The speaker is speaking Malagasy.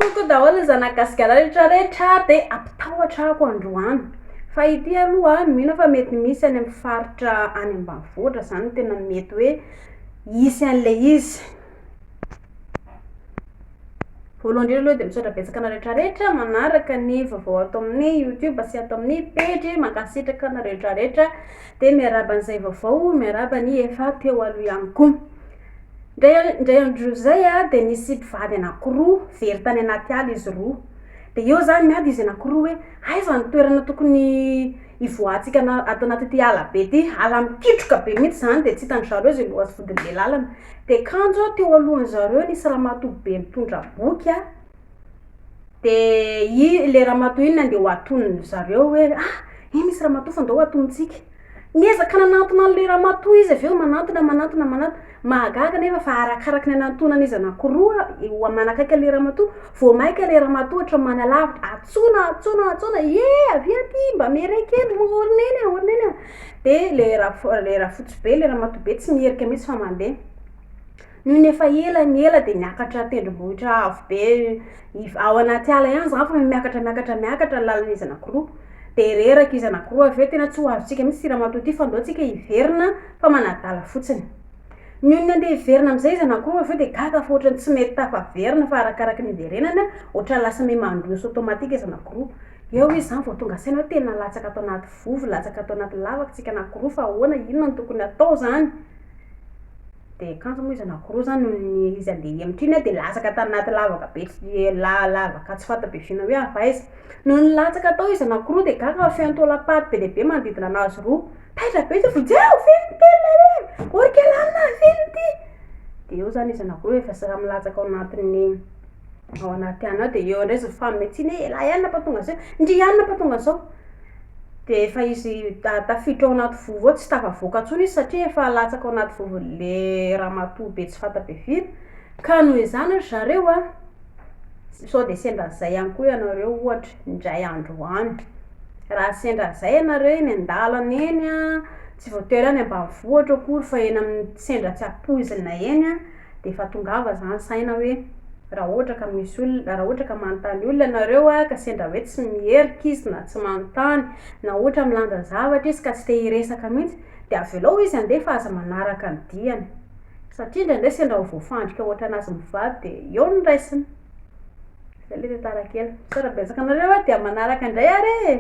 Coucou daholo ny zanak'i Gasigara rehetra rehetra dia ampitahotra ako androany fa ity aloha mino aho fa mety misy any amin'ny faritra any ambanivohitra izany no tena mety hoe hisy an'ilay izy. Voalohany indrindra aloha dia misaotra betsaka anareo rehetra rehetra manaraka ny vaovao ato amin'ny youtube sy ato amin'ny pejy, mankasitraka anareo rehetra rehetra dia miarahaba an'izay vaovao, miarahaba ny efa teo aloha ihany koa. Indray indray andro izay dia nisy mpivady anankiroa very tany anaty ala izy roa. Dia eo izany miady izy anankiroa hoe aiza ny toerana tokony hivoahantsika ato anatin'ity ala be ity. Ala mikitroka be mihitsy izany dia tsy hitan-dry zareo izay loha sy vodin'ilay lalana. Dia kanjo teo alohan'ny zareo nisy ramatoa be mitondra boky an, dia i ilay ramatoa iny nandeha ho atonin-dry zareo hoe ah! iny misy ramatoa fa ndao ho atonintsika. Niezaka nanantona an'ilay ramatoa izy avy eo, manantona, manantona, manantona. Mahagaga anefa fa arakaraky ny anantonan'izy anankiroa ho manakaiky an'ilay ramatoa, vao mainka ilay ramatoa ohatran'ny manalavitra, antsoina, antsoina, antsoina, ie avia aty, mba miere kely, ry neny a, ry neny a. Dia ilay raf- ilay rafotsy be, ilay ramatoa be tsy miherika mihitsy fa mandeha. Nony efa ela ny ela dia niakatra tendrombohitra avo be, ao anaty ala ihany izany fa miakatra miakatra miakatra ny lalan'izy anankiroa. Dia reraka izy anankiroa avy eo, tena tsy ho azontsika mihitsy ity ramatoa ity fa ndao tsika hiverina fa manadala fotsiny. Nony nandeha hiverina amin'izay izy anankiroa avy eo dia gaga fa ohatran'ny tsy mety tafaverina fa arakaraky ny hiverenana ohatran'ny lasa miha mandroso automatique izy anankiroa. Eo izy izany vao tonga saina hoe tena latsaka ato anaty vovo, latsaka ato anaty lavaka tsika anankiroa fa ahoana, inona no tokony hatao izany? Dia kanjo moa izy anankiroa izany nony izy handeha hihemotra iny dia latsaka tanaty lavaka be tsy lavaka tsy fanta-piaviana hoe avy aiza. Nony latsaka tao izy anankiroa dia gaga fa feno taolam-paty be dia be manodidina anazy roa. Taitra be izy hoe vonjeo! Feno ny telina re! Orika lalina! Feno ity! Dia eo izany izy anankiroa efa samy latsaka ao anatin'ny ao anaty ana ao dia eo indray izy mifanome tsiny hoe elah ihany nampatonga an'izao, ndry ihany nampatonga an'izao. Dia efa izy tafiditra ao anaty vovo ao tsy tafavoaka intsony izy satria efa latsaka ao anaty vovon'le ramatoa be tsy fanta-piaviana. Ka noho izany ry zareo a, sao dia sendra an'izay ihany koa ianareo ohatra indray andro any. Raha sendra an'izay ianareo eny an-dalana eny an, tsy voatery any ambanivohitra akory fa eny amin'ny sendra tsy ampoizina eny an, dia efa tongava izany saina hoe raha ohatra ka misy olona, raha ohatra ka manontany olona ianareo a, ka sendra hoe tsy miherika izy na tsy manontany, na ohatra milanja zavatra izy ka tsy te hiresaka mihitsy, dia avelao izy handeha fa aza manaraka ny diany. Satria indraindray sendra ho voafandrika ohatran'azy mivady dia eo no raisina. Izay ilay tantara kely. Misaotra betsaka anareo a, dia manaraka indray ary e!